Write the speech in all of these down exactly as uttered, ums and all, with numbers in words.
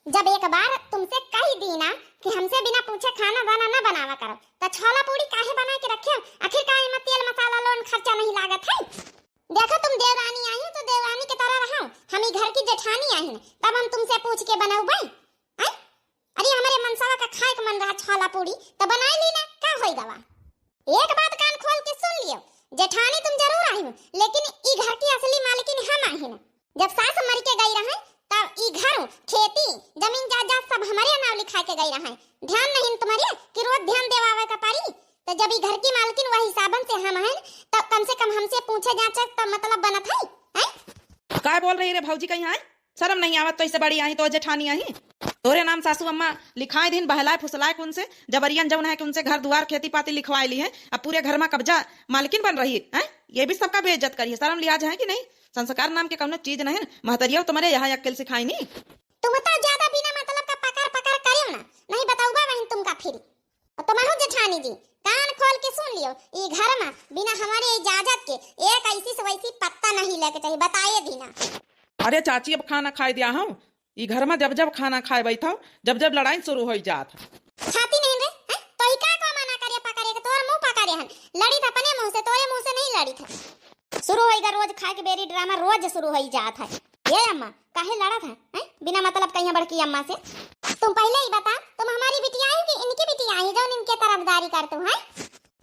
जब एक बार तुमसे कही दी ना कि हमसे बिना पूछे खाना वाना ना बनावा करो, त छोला पूड़ी काहे बना के रखे हो? आखिर का एमा तेल मसाला लोन खर्चा नहीं लागत है? देखो, तुम देवरानी आई हो तो देवरानी के तरह रहो, हम ई घर की जेठानी आई न, तब हम तुमसे पूछ के बनौबै। हैं? अरे, हमरे मनसवा का खाए के मन रहा छोला पूड़ी, त बनाई ली ना, का होई गवा? एक बात कान खोल के सुन लियो, जेठानी तुम जरूर आई हो, लेकिन ई घर की असली मालकिन हम आई न। जब सास मर के गई रहे, तब ई घर, खेती, जमीन जायदाद सब हमरे नाव लिखा के गई रहे। ध्यान नहीं तुम्हारे कि रोज ध्यान देवावे का पड़ी? तो जब ई घर की मालकिन वही हिसाबन से हम हैं, तो कम से कम हमसे पूछे जांचे तो मतलब बनत है, हैं? काय बोल रही रे भौजी, कहीं आए? शर्म नहीं आवत? तो इससे बड़ी आई तो जेठानी आई। तोरे नाम सासू अम्मा लिखाए दिन बहलाए फुसलाए कुन से, जबरियन जौन है कि उनसे घर दुआर खेती पाती लिखवाए ली है, अब पूरे घर में कब्जा मालकिन बन रही है। ये भी सबका बेइज्जत करी है, शर्म लिहाज है कि नहीं? संस्कार नाम के कौनो चीज नहीं। महतरिया तुम्हारे यहाँ अक्ल सिखाई नहीं। तुम तो ज्यादा बिना मतलब का पकड़ पकड़ करियो ना, नहीं बताऊबा बहन तुमका फिर। और तुमहू जेठानी जी, कान खोल के सुन लियो, ई घर में बिना हमारे इजाजत के एक ऐसी से वैसी पत्ता नहीं लेके चाहिए, बताए दी ना। अरे चाची, अब खाना खाए दिया हूँ, ई घर में जब जब खाना खाए बैठो, जब जब लड़ाई शुरू हो जात है। खाती नहीं रे, हैं? तो ई का को मना करे पकड़े के, तोर मुंह पकड़े हन, लड़ी था अपने मुंह से, तोरे मुंह से नहीं लड़ी था। शुरू होइगा रोज खाए के बेरी ड्रामा, रोज शुरू होई जात है। ए अम्मा, काहे लड़त है, हैं? बिना मतलब कहिया बड़की अम्मा से। तुम पहले ही बता, तुम हमारी बिटिया आई कि इनकी बिटिया आई, जौन इनके तरफदारी करतू हैं?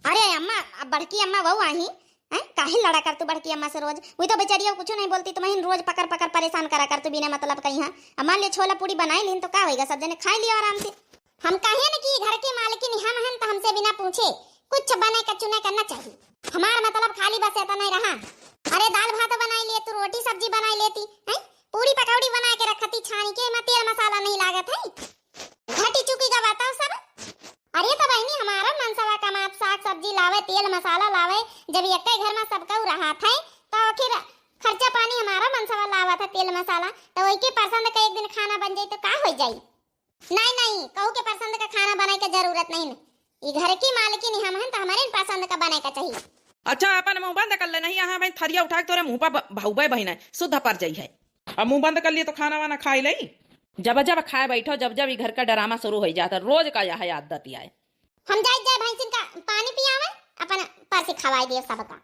अरे अम्मा, अब बड़की अम्मा वहू आई, हैं? काहे लड़ा करतू बड़की अम्मा से रोज? वही तो बेचारी कुछ नहीं बोलती, तुम्हें रोज पकड़ पकड़ परेशान करा करतू बिना मतलब कहिया। अब मान लियो छोला पूड़ी बनाई लीन तो का होइगा, सब जने खाई लियो आराम से। हम कहे न कि घर के मालकिन हम हन, त हमसे बिना पूछे कुछ बने का चुने का न चाहिए। हमार मतलब खाली बस इतना ही रहा। अरे दाल भात बनाई लेतू, रोटी सब्जी बनाई लेती, हैं? पूड़ी पकौड़ी बना के रखती छानी के, एमा तेल मसाला नहीं लागत है। घटी चुकी का बताओ सब। अरे तो बहनी, हमारा मनसवा कमात साग सब्जी लावे, तेल मसाला लावे, जब यक्के घर में सबका रहा था तो आखिर खर्चा पानी हमारा मनसवा लावा था तेल मसाला, तो वही के पसंद का एक दिन खाना बन जाई तो का हो जाई? नहीं, नहीं, कहू के पसंद का खाना बनाए के जरूरत नहीं न। ई घर की मालकिन हम हन, तो हमारे पसंद का बनाए का चाहिए। अच्छा, अपन मुंह बंद कर ले, नहीं यहाँ भाई थरिया उठा के तोरे मुंह पर ब-, भौबे बहिना, शुद्ध पर जाई है। अब मुंह बंद कर लिए तो खाना वाना खाई लई। जब जब खाए बैठो, जब जब ई घर का ड्रामा शुरू हो जाता, रोज का यह आदत ही आए। हम जाए जाए भैंसिन का पानी पियावे, अपन पर से खवाई दियो सबका।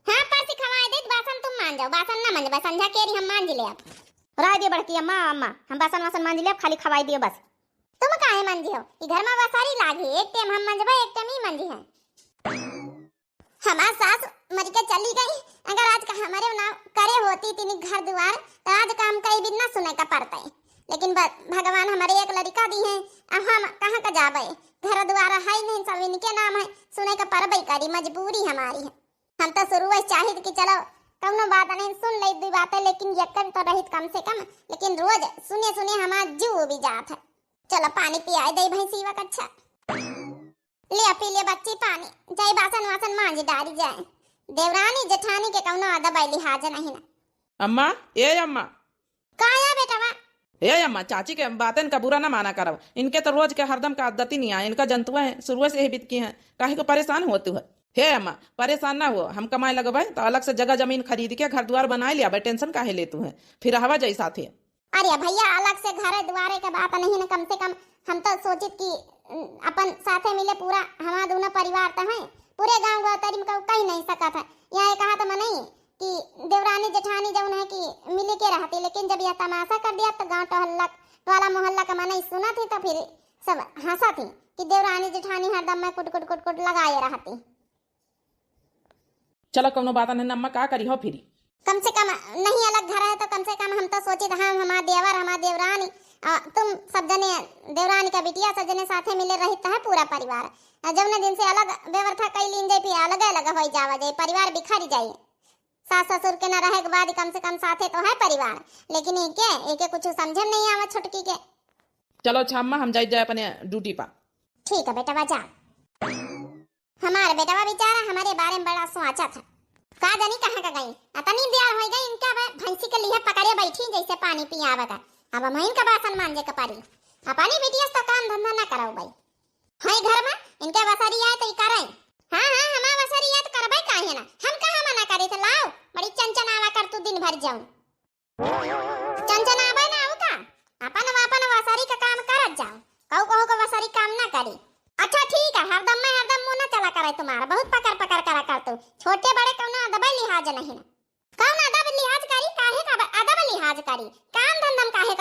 हाँ, पर से खवाए देत, बासन तुम मांज जाओ, बासन ना मंजबा, संझा केरी हम मांज ले अब। रह दे बड़की अम्मा, अम्मा, हम बासन वासन मांज ले अब, खाली खवाई दियो बस। तुम काहे मांजी हो? ई घर में वसारी लागी, एक टाइम हम मंजबा, एक टाइम ई मांजी है। हमार सास मर के चली गई, अगर आज का हमारे ना करे होती तीन घर दुआर, तो आज का हमका ई बिन ना सुने का पड़ता है। लेकिन ब-, भगवान हमारे एक लड़का दी है, अब हम कहाँ का जाबे? घर दुआर है नहीं, सब इनके नाम है, सुने का पड़बे करी, मजबूरी हमारी है। हम तो शुरू से चाहित कि चलो कौनो बात नहीं, सुन ले दो बातें, लेकिन यक्कन तो रहित कम से कम, लेकिन रोज सुने सुने हमार जीव उबी जात है। चलो पानी पियाए दे भैंसीवा का। अच्छा ले पी ले बच्ची पानी, जाए बासन वासन मांज डारी जाए। देवरानी जेठानी के कौनो अदब लिहाज नहीं ना। अम्मा, ए अम्मा, का या बेटवा? हे अम्मा, चाची के बातन का बुरा ना माना करब। इनके तो रोज के हरदम का आदत ही नहीं आए। इनका जंतुआ है, शुरुए से ही बितकी हैं। काहे को परेशान होतू है? हे अम्मा, परेशान ना हो, हम कमाए लगबे तो अलग से जगह जमीन खरीद के घर द्वार बनाए लियाबे, tension काहे लेतू है? फिर रहवा जाई साथे। अरे भैया, अलग से घरे दुआरे के बात नहीं न, कम से कम हम तो सोचित कि, उम, अपन साथे मिले पूरा हमार दोनों परिवार तो हैं, पूरे गांव गोतरी में कहू कही नहीं सकत है। यहाँ एक हाथ में नहीं कि देवरानी जेठानी जौन है कि मिली के रहती, लेकिन जब यह तमाशा कर दिया तो गांव टहलक, टोला मोहल्ला का मनई सुनत ही तो फिर सब हंसत ही कि देवरानी जेठानी हरदम में कुट कुट कुट कुट लगाए रहती। चलो कौनो बात नहीं अम्मा, का करी हो फिरी। कम से कम नहीं अलग घर है तो कम से कम हम तो सोचित हम, हमार देवर, हमार देवरानी, आ, तुम सब जने देवरानी का बिटिया सब जने साथे मिले रहित है पूरा परिवार। आ, जौने दिन से अलग व्यवस्था कई लीन जाए, फिर अलग अलग हो जावा जाए, परिवार बिखर जाए। सास ससुर के ना रहे के बाद कम से कम साथे तो है परिवार, लेकिन एके, एके कुछ समझे में नहीं आवा छोटकी के। चलो अच्छा अम्मा, हम जाई जाए अपने duty पा। ठीक है बेटवा, जा। हमार बेटवा बेचारा हमारे बारे में बड़ा सोचत है। का जानी कहाँ का गई, अतनी देर हो गई इनका, अब भैंसी के लिए पकड़े बैठी जैसे पानी पियावे का। अब हम इनका बासन मांजे के पड़ी। अपनी बिटिया से तो काम धंधा ना कराओ भाई। है घर में इनके वसरी आए तो ई करे। हाँ, हाँ, हमार वसरी आए तो करबे काहे ना, हम कहाँ मना करे थे, लाओ, बड़ी चंचनावा कर तू दिन भर जाऊं। चंचनावा ना हो का? अब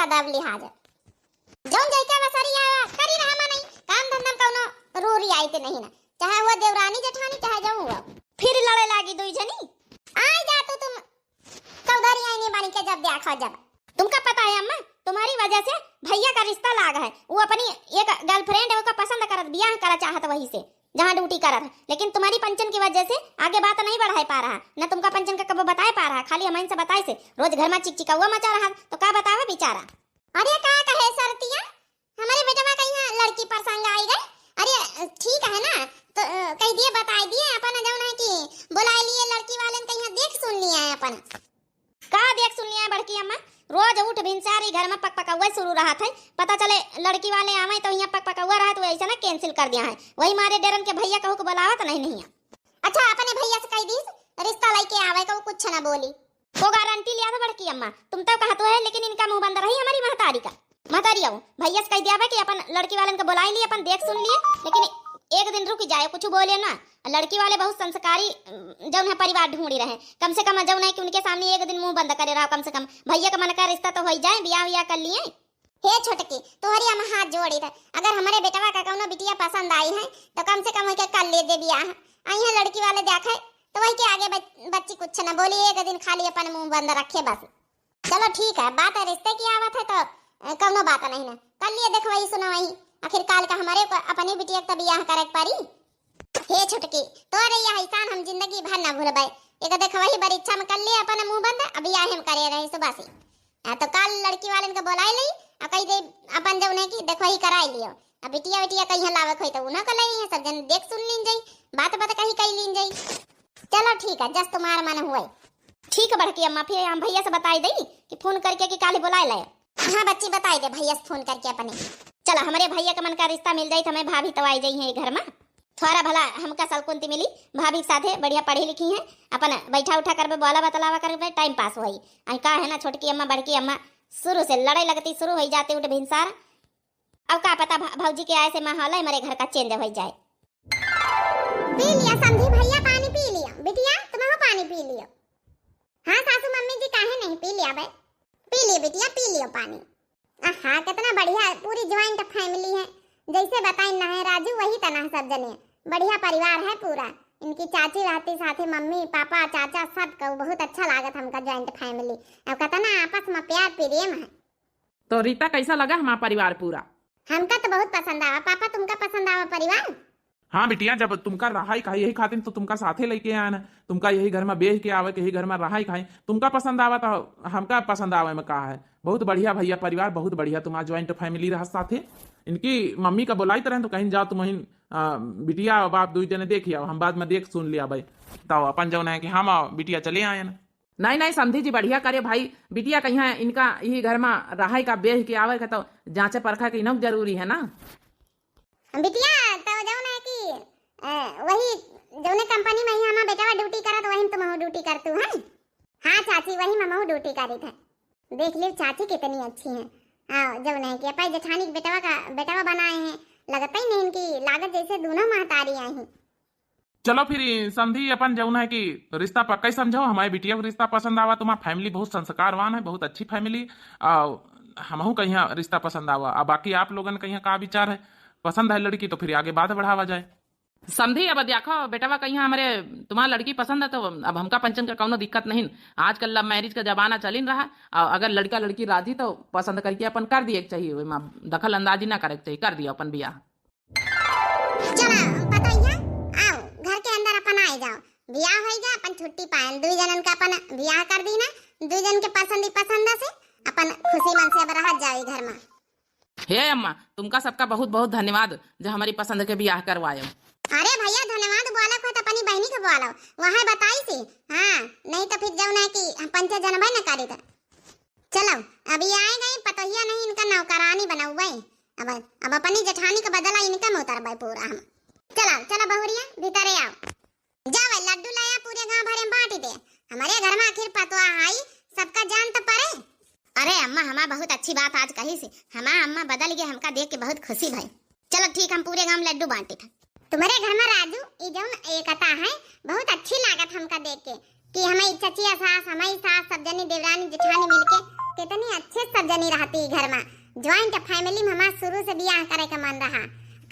दब लिहाज। जौन जइके बसरिया करी रहा मनई, काम धंधा में कौनो रूरी आइत नहीं ना, चाहे वो देवरानी जेठानी, चाहे जौन हुआ। फिर लड़े लागी दुई जनी। आइ जा तू, तुम चौधरी आईनी बन के जब देखो जब। तुमका पता है अम्मा, तुम्हारी वजह से भैया का रिश्ता लाग है। वो अपनी एक girlfriend है, ओका पसंद करत, बियाह करा चाहत वही से, जहाँ duty करत है। लेकिन तुम्हारी पंचन की वजह से आगे बात नहीं बढ़ाए पा रहा, न तुमका पंचन का कबो बताए पा रहा, खाली हमन से बताए से। रोज घर में चिकचिकौआ मचा रहा, तो का बतावे बेचारा। अरे का कहे सरतिया, हमरे बेटवा कहिया लड़की पसंद आई गई। अरे ठीक है ना, तो अ, कहि दिए, बताइ दिए, अपन जौन है कि बोलाइ लिए लड़की वालेन, कहिया देख सुन लिए हैं अपन। का देख सुन लिए हैं बड़की अम्मा? रोज उठ भिनसार ही घर में पकपकौआ शुरू रहत है। पता चले लड़की वाले आवे तो यहाँ पकपकौआ रहत, वो ऐसे ना cancel कर दिया है। वही मारे डेरन के भैया कहू के बोलावत नहीं, नहीं है। अच्छा, अपने भैया से कहि दीस, रिश्ता लइके आवे, कहू कुछ ना बोली। वो गारंटी लिया था बड़की अम्मा, तुम तो कहत हो है, लेकिन इनका मुंह बंद रही हमारी महतारी का। महतारी आओ, भैया से कहि दिया बा कि अपन लड़की वालन के बोलाइ लिए, अपन देख सुन लिए, लेकिन एक दिन रुक जाए, कुछ बोले ना। लड़की वाले बहुत संस्कारी, अम, जौन है परिवार ढूंढी रहे, कम से कम जौन है कि उनके सामने एक दिन मुंह बंद करे रहो, कम से कम भैया का मन का रिश्ता तो होइ जाए, बियाह वियाह कर लिए। हे छोटकी, तोहरी हम हाथ जोड़ी थे, अगर हमरे बेटवा का कौनो बिटिया पसंद आई है, तो कम से कम ओके कर ले दे बियाह। आई है लड़की वाले देखे, तो वही के आगे बच-, बच्ची कुछ न बोली, एक दिन खाली अपन मुंह बंद रखे बस। चलो ठीक है, बात है रिश्ते की आवत है तो, अ, कौनो बात नहीं ना, कर लिए देखवही सुनवही, आखिर काल का हमरे को अपनी बिटिया का बियाह करे के पड़ी। हे छोटकी, तोरे यह एहसान हम जिंदगी भर ना भूलबे। एक देखवही बरीक्षा में कर लिए अपन मुंह बंद, अब बियाह हम करे रहे सुबह से। आ, तो काल लड़की वालन के बोलाइ लई, आ कहि दे अपन जौन है कि देखवही कराइ लियो। आ बिटिया बिटिया कहिया लावे खोई तो उन्हें को ले, सब जन देख सुन लीन जाई, बात बात कही कही लीन जाई। चलो ठीक है, जस तुम्हार मन हुए। ठीक है बड़की अम्मा, फिर हम भैया से बताइ दई कि फोन करके कि काल बोलाइ ले। हाँ बच्ची, बताइ दे भैया से फोन करके अपने। चला, हमरे भैया के मन का रिश्ता मिल जाई तो हमें भाभी तो आई जाई है घर में। थोड़ा भला हमका सलकुंती मिली, भाभी के साथे बढ़िया पढ़ी लिखी हैं, अपन बैठा उठा करबे, बोला बतलावा करबे, time pass होई। आई का है ना, छोटकी अम्मा बड़की अम्मा शुरू से लड़ाई लगती शुरू होई जाती उठ भिनसार। अब का पता भा-, भौजी के आए से माहौल है हमारे घर का change होई जाए। पी लिया समधी भैया, पानी पी लिया। बिटिया, तुमहू पानी पी लियो। हाँ सासू मम्मी जी, काहे नहीं, पी लिया बे, पी लियो बिटिया, पी लियो पानी। आहा, कितना बढ़िया पूरी joint family है, जैसे बताइन ना है राजू, वही तना है सब जने। बढ़िया परिवार है पूरा। इनकी चाची रहती साथे, मम्मी, पापा, चाचा, सब को बहुत अच्छा लागत हमका joint family। अब कितना आपस में प्यार प्रेम है। तो रीता, कैसा लगा हमारा परिवार पूरा? हमका तो बहुत पसंद आवा। पापा, तुमका पसंद आवा परिवार? हाँ बिटिया, जब तुमका रहाई खाई यही खातिर तो तुमका साथे लेके आए ना, तुमका यही घर में बेह के आवे के, यही घर में रहाई खाई, तुमका पसंद आवा तो हमका पसंद आवे में का है। बहुत बढ़िया भैया परिवार, बहुत बढ़िया तुम्हारा joint family रहा साथे। इनकी मम्मी का बोलाइत रहे तो कहीं जाओ तुम वहीं, आ, बिटिया और बाप दुई जने देख आओ, हम बाद में देख सुन लिया भाई। तो अपन जौन है कि हम और बिटिया चले आए ना। नहीं नहीं समधी जी, बढ़िया करे भाई, बिटिया कहिया इनका यही घर में रहाई का, बेह के आवे का तो जांचे परखा के इनहू जरूरी है ना। बिटिया, तो जौन है कि, अ, वही जौने company में ही हमार बेटवा duty करत, वही में तुमहू duty करतू है? हाँ चाची, वही में हमहू duty करी थे। देख लियो चाची कितनी अच्छी हैं। हाँ, जौन है कि अपन जेठानी के बेटवा का, बेटवा बनाए हैं, लगता ही नहीं इनकी लागत जैसे दोनों महतारी आई हैं। चलो फिर समधी, अपन जौन है कि रिश्ता पक्का ही समझो, हमारे बिटिया को रिश्ता पसंद आवा, तुम्हारा family बहुत संस्कारवान है, बहुत अच्छी family, आ हमहू कहिया रिश्ता पसंद आवा। अब बाकी आप लोगन कहिया का विचार है, पसंद है लड़की तो फिर आगे बात बढ़ावा जाए। समधी, अब देखो बेटवा, कहिया हमारे तुम्हारा लड़की पसंद है तो अब हमका पंचन का कौनो दिक्कत नहीं। आजकल love marriage का जमाना चलिन रहा, और अगर लड़का लड़की राजी तो पसंद करके अपन कर दिए के चाहिए, ओइमा दखल अंदाजी ना करे के चाहिए, कर दियो अपन बियाह। चला, पतोहिया, आओ, घर के अंदर अपन आए जाओ। बियाह होई गया, अपन छुट्टी पायल। दुई जनन का अपन बियाह कर दी ना, दुई जन के पसंद ही पसंद से अपन खुशी मन से अब रहत जाओ ई घर में। हे अम्मा, तुमका सबका बहुत बहुत धन्यवाद जो हमारी पसंद के बियाह करवायो। अरे भैया, धन्यवाद बोला को तो अपनी बहनी के बोलो, वहाँ बताई सी। हाँ, नहीं तो फिर जौन है कि हम पंचे जनबे न करी तो। चलो, अभी आए गई पतोहिया नहीं, इनका नौकरानी बनौबे। अब, अब अपनी जेठानी का बदला इनका में उतरबे पूरा हम। चलो, चलो बहुरिया, भीतरे आओ। जावे, लड्डू लाया, पूरे गांव भरे में बांट दे। हमारे घर में आखिर पतोह आई, सबका जान तो पड़े। अरे अम्मा, हमार बहुत अच्छी बात आज कही सी। हमार अम्मा बदल गए, हमका देख के बहुत खुशी भई। चलो ठीक, हम पूरे गांव में लड्डू बांटे था। तुम्हारे घर में राजू, ई जौन एकता है, बहुत अच्छी लागत हमका देख के, कि हमारी चचिया सास, हमारी सास, सब जनी देवरानी जेठानी मिलके कितनी अच्छे सब जनी रहती घर मा। Joint family मा हमार शुरू से बियाह करे के मन रहा,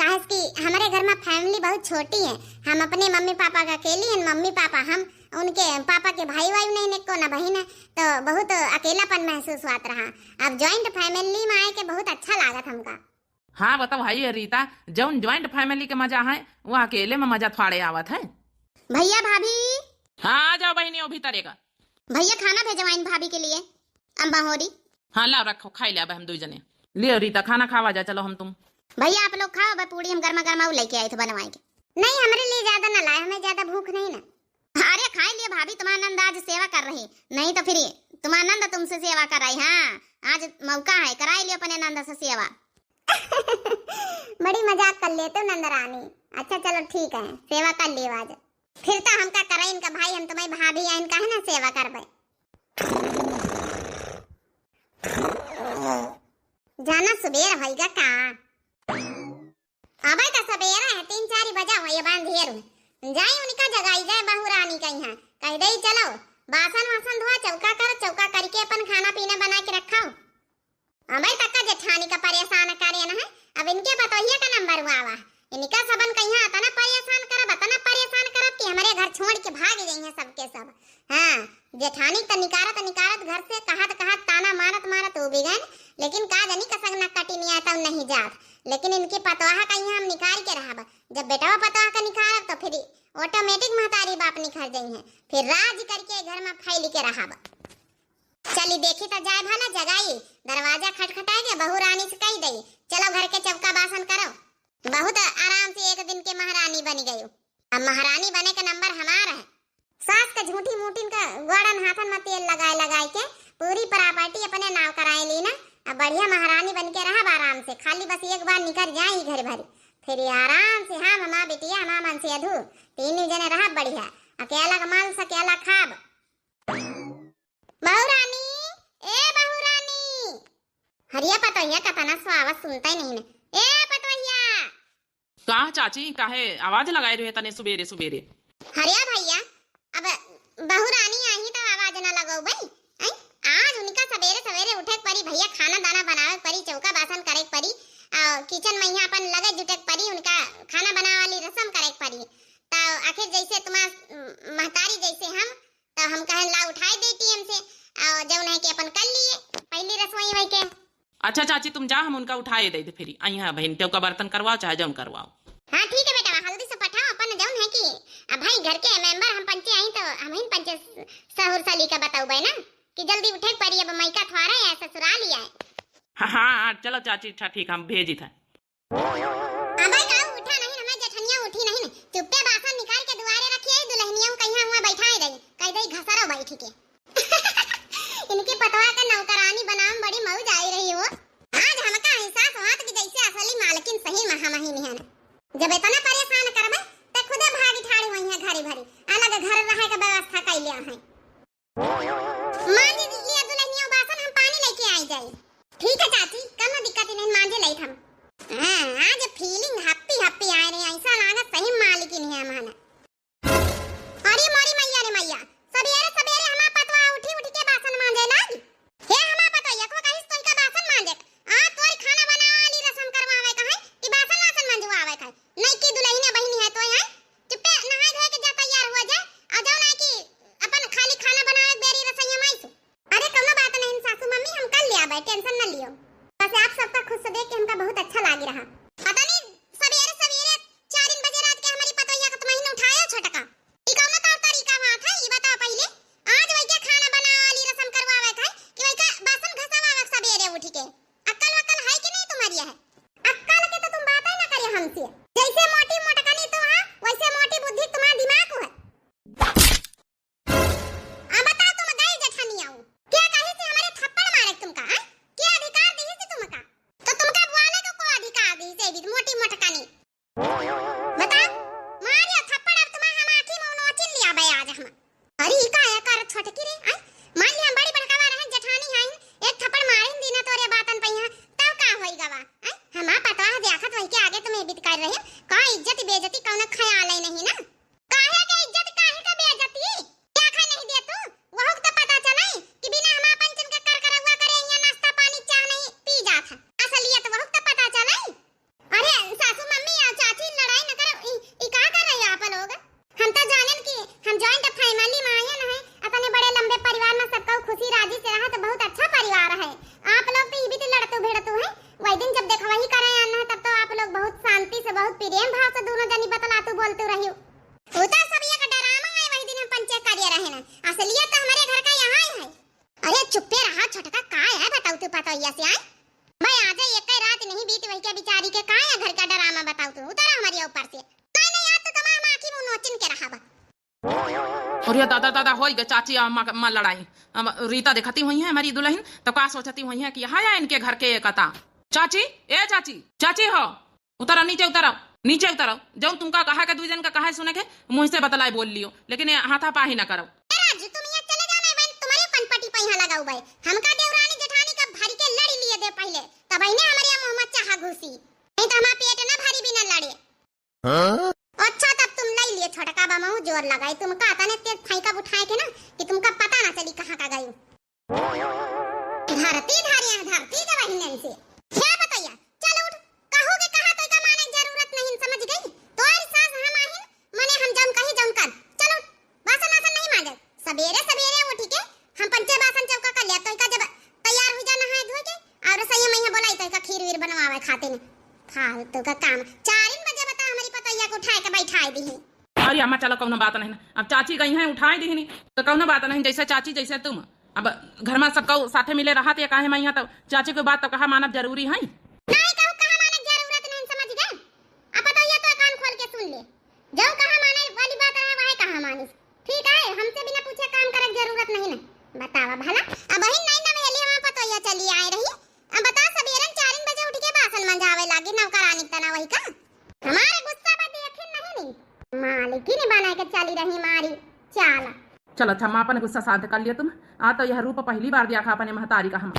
काहे कि हमरे घर मा family बहुत छोटी है। हम अपने मम्मी पापा का अकेली हैं, मम्मी पापा हम, उनके पापा के भाई वाई नहीं, एको ना बहिन है, तो बहुत अकेलापन महसूस होत रहा। अब joint family मा आए के बहुत अच्छा लागत हमका। हाँ, बताओ भाई रीता, जौन joint family के मजा है, वो अकेले मा मजा थोड़े आवत है। भैया, भाभी। हाँ, आ जाओ बहिनी, वो भीतर एक। भैया, खाना भेजवाइन भाभी के लिए, अम्बा होरी। हाँ, लाओ रखो, खाई ले अब हम दुई जने। लियो रीता, खाना खावा जा, चलो हम तुम। भैया, आप लोग खाओ, अब पूड़ी हम गर्मा गर्मा उ लेके आए थे बनवाए के। नहीं, हमरे लिए ज्यादा ना लाए, हमें ज्यादा भूख नहीं ना। अरे खाई लियो भाभी, तुम्हारा नंद आज सेवा कर रही, नहीं तो फिर तुम्हारा नंद तुमसे सेवा कर रही। हाँ, आज मौका है, कराई लियो अपने नंद से सेवा। बड़ी मजाक कर लेते हो नंद रानी। अच्छा चलो ठीक है, सेवा कर लियो आज। फिर तो हमका करे इनका भाई, हम तुम्हारी भाभी हैं, इनका है ना सेवा करबे। जाना सुबेर होइगा का? अबे तो सबेरा है, तीन चार बजा हुआ, ये बांध ढेर हुए। जाई उनका जगाई जाए बहू रानी का यहाँ, कह दे चलो बासन वासन धोआ, चौका कर, चौका करके अपन खाना पीना बना के रखाओ। अबे तक का जेठानी का परेशान करे न है, अब इनके पतोहिया का नंबर हुआ हुआ। इनका सबन कहिया अतना परेशान करब, अतना परेशान करब कि हमरे घर छोड़ के भाग जाइए सबके सब। हाँ, जेठानी त निकारत निकारत घर से कहत कहत ताना मारत मारत उबी गए, लेकिन का जानी कसक न कटी नहीं आता नहीं जात। लेकिन इनकी पतोहा कहिया हम निकार के रहब, जब बेटवा पतोहा का निकारब तो फिर automatic महतारी बाप निखर जाइए, फिर राज करके घर में फैल के रहब। चली देखी त जाए भला जगाई, दरवाजा खटखटाए के बहू रानी से कही दई, चलो घर के चौका बासन करो। बहुत आराम से एक दिन के महारानी बन गई। अब महारानी बने का नंबर हमार है। सास का झूठी मूठिन का गोड़न हाथन में तेल लगाए लगाए के पूरी property अपने नाव कराए ली ना। अब बढ़िया महारानी बन के रहब आराम से, खाली बस एक बार निकर जाई घर भरी, फिर आराम से हम हमार बिटिया हमार मनसेधू तीन जने रहब बढ़िया। अकेला कमाल से अकेला खाब। बहू रानी, ए बहू रानी। हरिया पतोहिया का तना स्वागत सुनता ही नहीं ने। ए पतोहिया। का चाची, काहे आवाज लगाए रहे तने सुबेरे सुबेरे? हरिया भैया, अब बहू रानी आई तो आवाज ना लगाओ भाई। आई, आज उनका सवेरे सवेरे उठे के पड़ी भैया, खाना दाना बनावे के पड़ी, चौका बासन करे के पड़ी, आ, kitchen में यहाँ अपन लगे जुटे के पड़ी, उनका खाना बनावे वाली रसम करे के पड़ी। तो आखिर जैसे तुम्हार महतारी जैसे हम, तो हम कहन ला उठाए देती हमसे, और जौन है कि अपन कर लिए पहली रसोई वही के। अच्छा चाची, तुम जा, हम उनका उठाए दे दे फिर। आई हाँ बहन, चौका बर्तन करवाओ, चाहे जौन करवाओ। हाँ ठीक है बेटा, हल्दी से पठाओ अपन जौन है कि अब भाई घर के member हम पंचे आई तो हम ही पंचे सहुर साली का बताऊ बे ना कि जल्दी उठे के पड़ी, अब मैका थोड़ा है ससुराल ही आए। हाँ हाँ हाँ, चलो चाची, अच्छा ठीक, हम भेजी था। अबे का उठा नहीं, हमार जेठनिया उठी नहीं, चुप्पे बासन निकाल के दुआरे रखिए, दुल्हनिया कहिया हुआ बैठाए रही, कह दे घसरो बैठ के। इनके पतवा का नौकरानी बनावे में बड़ी मौज आई रही हो। आज हमका एहसास होत कि जैसे असली मालकिन सही में हम ही निहन। जब इतना परेशान करबे, त खुदे भागी ठाड़ी हुई है घरे भरी, अलग घर रहे के व्यवस्था कैले है। मांज लिया दुल्हनिया बासन, हम पानी लेके आई जाई। ठीक है चाची, कौनो दिक्कत ही नहीं, मांजे लेत हम। हाँ, आज feeling happy happy आए रहे, ऐसा लागत सही मालिकिन है हमारा। अरे मोरी मैया रे मैया, सबेरे सबेरे हमार पतवा उठी उठी के बासन मांजे लागी। हे हमार पतोहिया को कहिस तोही का बासन मांजे, आ तोरी खाना बनावे वाली रसम करवावे का है कि बासन वासन मंजवावे का है? नई की दुल्हनिया बहिनी है तो है, चुप्पे नहाए धोए के जा तैयार हुआ जाए, आ जाओ ना कि अपन खाली खाना बनावे बेरी रसोईया माई से। अरे कौनो बात नहीं सासू मम्मी, हम कर लिया बे, tension न लियो। बस आप सबका खुश देख के हमका बहुत अच्छा लागी रहा। पता नहीं सबेरे सबेरे चार बजे रात के हमारी पतोहिया का तुम ही उठाया छोटका। ई कौनो तौर तरीका बात है, ई बताओ पहले। आज वही के खाना बनावे वाली रसम करवावे का है कि वही का बासन घसवावे सबेरे उठ के? अक्कल वक्कल है कि नहीं तुम्हारी है? अक्कल के तो तुम बात ही ना करिए हमसे। जैसे मोटी मोटकनी तुम है, वैसे मोटी बुद्धि तुम्हारा दिमाग है। आ बताओ तुम गई जेठनिया हो, क्या कही से हमारे थप्पड़ मारे तुमका, हैं? क्या अधिकार दी से तुमका? तो तुमका बोले को को अधिकार दी से? के बिचारी के का या घर का डरामा बताऊ तू, उतरा हमरी ऊपर से। नहीं, नहीं, आज तो तुम्हार माँ की मुँह नोचिन के रहा बा। अरे दादा, दादा, होई गे चाची अम्मा, अम्मा लड़ाई। अब रीता देखती हुई है हमारी दुल्हन, तो का सोचती हुई है कि यहाँ या इनके घर के कता। चाची, ए चाची, चाची हो, उतरा नीचे, उतरा नीचे, उतरा। जौन तुमका कहा के, दुई जन का कहा सुने के, मुँह से बतलाए बोल लियो, लेकिन ये हाथा पाही ना करो। ए राजू, तुम यहाँ चले जाओ, नहीं बहन, तुम्हारे पनपटी पे यहाँ लगाऊ भाई। हमका देवरानी जेठानी का भरी के लड़ी लिए दे पहले, तब इन्हें हमारे यहाँ मुँह में चाह घुसी, नहीं तो हमारा पेट ना भरी बिना लड़े। हाँ? अच्छा, तब तुम लई लिए छोटका बा, महू जोर लगाई। तुमका तने तेज फेंकब उठाए के ना कि तुमका पता ना चली कहाँ का गई। धरती धरिया, धरती दे बहिनन से। हे बतैया, चल उठ, कहू के कहा तो का माने जरूरत नहीं, समझ गई? तोर सास हम आहिन, मने हम जौन कही जौन कर। चल उठ, बासन वासन नहीं मांजे। सबेरे सबेरे उठ के हम पंचे बासन चौका कर लिया, तो का जब तैयार हुई जा नहाए धोए के, और रसोई में यहाँ बोलाई तो का खीर वीर बनवावे खातिर। फालतू का काम। चारिन बजे बता हमारी पतोहिया के उठाए के बैठाए दी है। अरे अम्मा, चलो, कौनो बात नहीं ना। अब चाची गई हैं, उठाए दी नहीं, तो कौनो बात नहीं, जैसे चाची, जैसे तुम। अब घर में सबको साथे मिले रहा, तो काहे में यहाँ, तो चाची के बात तो कहा मानब जरूरी है। नहीं कहू, कहा मानब जरूरत नहीं, समझ गए? अब पतोहिया तो कान खोल के सुन ले, जो कहा माने वाली बात रहे, वह कहा मानिस। ठीक है, हमसे बिना पूछे काम करे के जरूरत नहीं ना। बतावा भला, अब वही नहीं ना मेली हमार पतोहिया चली आए रही। अब बता, सबेरन चारिन बजे उठ के बासन मंजावे लागी, नौकरानी तना वही का? हमारे गुस्सा बा देखे नहीं नी। मालिकिन बना के चली रही मारी चाला। चलो अच्छा, माँ अपन गुस्सा शांत कर लियो तुम। आ तो यह रूप पहली बार देखा अपने महतारी का हम।